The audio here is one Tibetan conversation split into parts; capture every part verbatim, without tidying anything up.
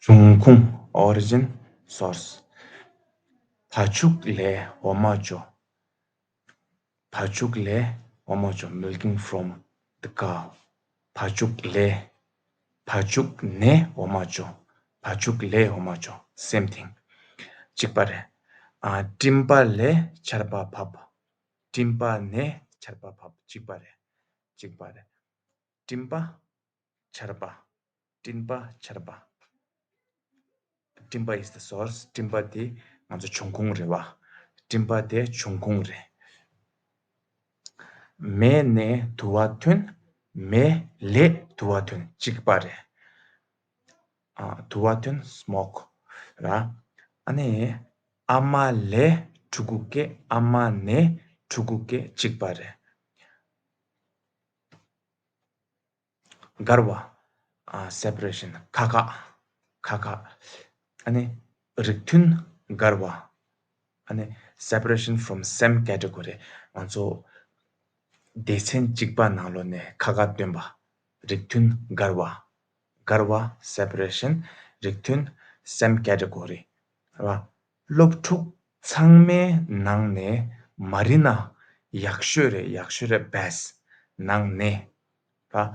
འབྱུང་ཁུངས། Origin, source. བ་ཕྱུགས་ལས་འོ་མ་འཇོ། བ་ཕྱུགས་ལས་འོ་མ་འཇོ། Milking from the cow. བ་ཕྱུགས་ལས། བ་ཕྱུགས་ནས་འོ་མ་འཇོ། བ་ཕྱུགས་ལས་འོ་མ་འཇོ། Same thing. གཅིག་པ་རེད། ཨ། སྤྲིན་པ་ལས་ཆར་པ་བབས། སྤྲིན་པ་ནས་ཆར་པ་བབས། གཅིག་པ་རེད། གཅིག་པ་རེད། སྤྲིན་པ། ཆར་པ། སྤྲིན་པ། ཆར་པ། སྤྲིན་པ is the source. སྤྲིན་པ་དེ་ང་ཚོ་འབྱུང་ཁུངས་རེད་བ། སྤྲིན་པ་དེ་འབྱུང་ཁུངས་རེད། མེ་ནས་དུ་བ་ཐོན། མེ་ལས་དུ་བ་ཐོན། གཅིག་པ་རེད། ཨ། དུ་བ་ཐོན། Smoke. ར། ཨ་ནི། ཨ་མ་ལས་ཕྲུ་གུ་སྐྱེ། ཨ་མ་ནས་ཕྲུ་གུ་སྐྱེ། གཅིག་པ་རེད། འགལ་བ། ཨ། Separation. ཁ་ཁ། ཁ་ཁ། ཨ་ནི། རིགས་མཐུན་འགལ་བ། ཨ་ནི། Separation from same category. ང་ཚོ་སྡེ་ཚན་གཅིག་པ་ནང་ལོགས་ནས་ཁ་ཁ་འདོན་པ། རིགས་མཐུན་འགལ་བ། འགལ་བ། Separation. རིགས་མཐུན། Same category. ར། སློབ་ཕྲུག་ཚང་མའི་ནང་ནས་མ་རི་ན་ཡག་ཤོས་རེད། ཡག་ཤོས་རེད། Best. ནང་ནས། ར།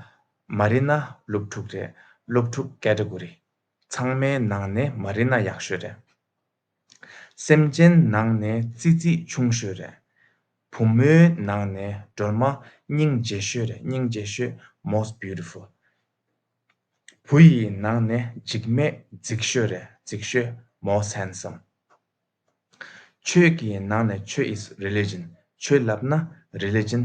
མ་རི་ན་སློབ་ཕྲུག་རེད། སློབ་ཕྲུག་category. ཚང་མའི་ནང་ནས་མ་རི་ན་ཡག་ཤོས་རེད། སེམས་ཅན་ནང་ནས་ཙི་ཙི་ཆུང་ཤོས་རེད། བུ་མོའི་ནང་ནས་སྒྲོལ་མ་སྙིང་རྗེ་ཤོས་རེད། སྙིང་རྗེ་ཤོས། Most beautiful. བུ་ཡི་ནང་ནས་འཇིགས་མེད་རྫིག་ཤོས་རེད། རྫིག་ཤོས། Most handsome. ཆོས་ཀྱི་ནང་ནས། ཆོས is religion. ཆོས་ལབ་ན་religion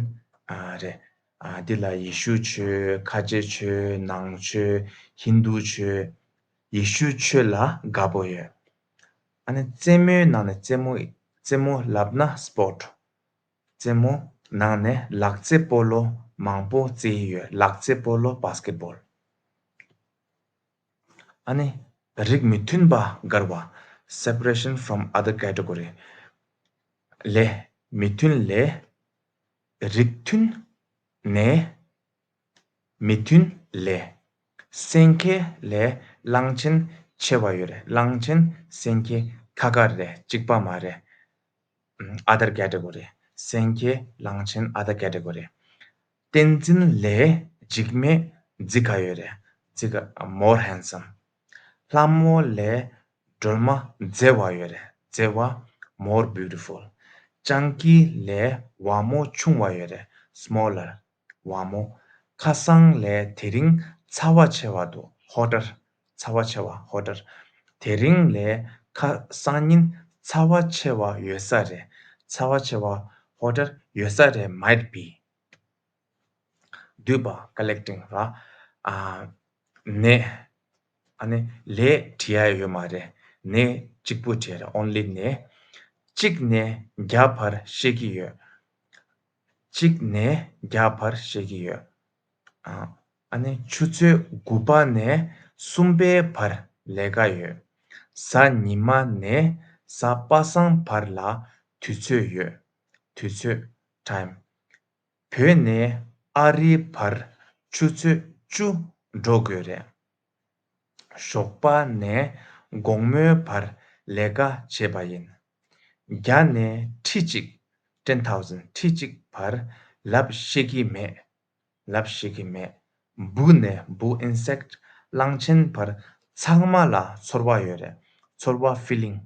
ཨ་རེད། ཨ། འདི་ལ་ཡེ་ཤུ་ཆོས། ཁ་ཆེ་ཆོས། ནང་ཆོས། ཧིན་དུ་ཆོས། ཡེ་ཤུ་ཆོས་ལ་དགའ་པོ་ཡོད། ཨ་ནི་རྩེད་མོའི་ནང་ནས། རྩེད་མོ། རྩེད་མོ་ལབ་ན་sport. རྩེད་མོ་ནང་ནས་ལག་རྩེད་སྤོ་ལོ་མང་པོ་རྩེ་ཡི་ཡོད། ལག་རྩེད་སྤོ་ལོ། Basketball. ཨ་ནི། རིགས་མི་མཐུན་པ་འགལ་བ། Separation from other category. ལས། མི་མཐུན་ལས། རིགས་མཐུན་ནས་མི་མཐུན་ལས། སེང་གེ་ལས་གླང་ཆེན་ཆེ་བ་ཡོད་རེད། གླང་ཆེན་སེང་གེ་ཁ་ཁ་རེད། གཅིག་པ་མ་རེད། Other category. སེང་གེ་གླང་ཆེན། Other category. བསྟན་འཛིན་ལས་འཇིགས་མེད་རྫིག་ག་ཡོད་རེད། རྫིག་ག། More handsome. ལྷ་མོ་ལས་སྒྲོལ་མ་མཛེས་བ་ཡོད་རེད། མཛེས་བ། More beautiful. སྤྱང་ཀི་ལས་ཝ་མོ་ཆུང་བ་ཡོད་རེད། Smaller. ཝ་མོ། ཁ་སང་ལས་དེ་རིང་ཚ་བ་ཆེ་བ་འདུག Hotter. ཚ་བ་ཆེ་བ། Hotter. དེ་རིང་ལས་ཁ་སང་ཉིན་ཚ་བ་ཆེ་བ་ཡོད་ས་རེད། ཚ་བ་ཆེ་བ། Hotter. ཡོད་ས་རེད། Might be. བསྡུས་པ། Collecting. ར། ཨ། ནས། ཨ་ནི་ལས་བྲིས་ཡ་ཡོད་མ་རེད། ནས་གཅིག་པུ་བྲིས་རེད། Only ནས། གཅིག་ནས་བརྒྱ་བར་བཤད་ཀྱི་ཡོད། གཅིག་ནས་བརྒྱ་བར་བཤད་ཀྱི་ཡོད། ཨ། ཨ་ནི་ཆུ་ཚོད་དགུ་པ་ནས་གསུམ་པའི་བར་ལས་ཀ་ཡོད། གཟའ་ཉི་མ་ནས་གཟའ་པ་སངས་བར་ལ་དུས་ཚོད་ཡོད། དུས་ཚོད། Time. བོད་ནས་ཨ་རིའི་བར་ཆུ་ཚོད་བཅུ་འགྲོ་དགོས་རེད། ཞོགས་པ་ནས་དགོང་མོའི་བར་ལས་ཀ་བྱས་པ་ཡིན། བརྒྱ་ནས་ཁྲི་གཅིག Ten thousand. ཁྲི་གཅིག་བར་ལབ་ཤེས་ཀྱི་མེད། ལབ་ཤེས་ཀྱི་མེད། འབུ་ནས་འབུ། Insect. གླང་ཆེན་བར་ཚང་མ་ལ་ཚོར་བ་ཡོད་རེད། ཚོར་བ། Feeling.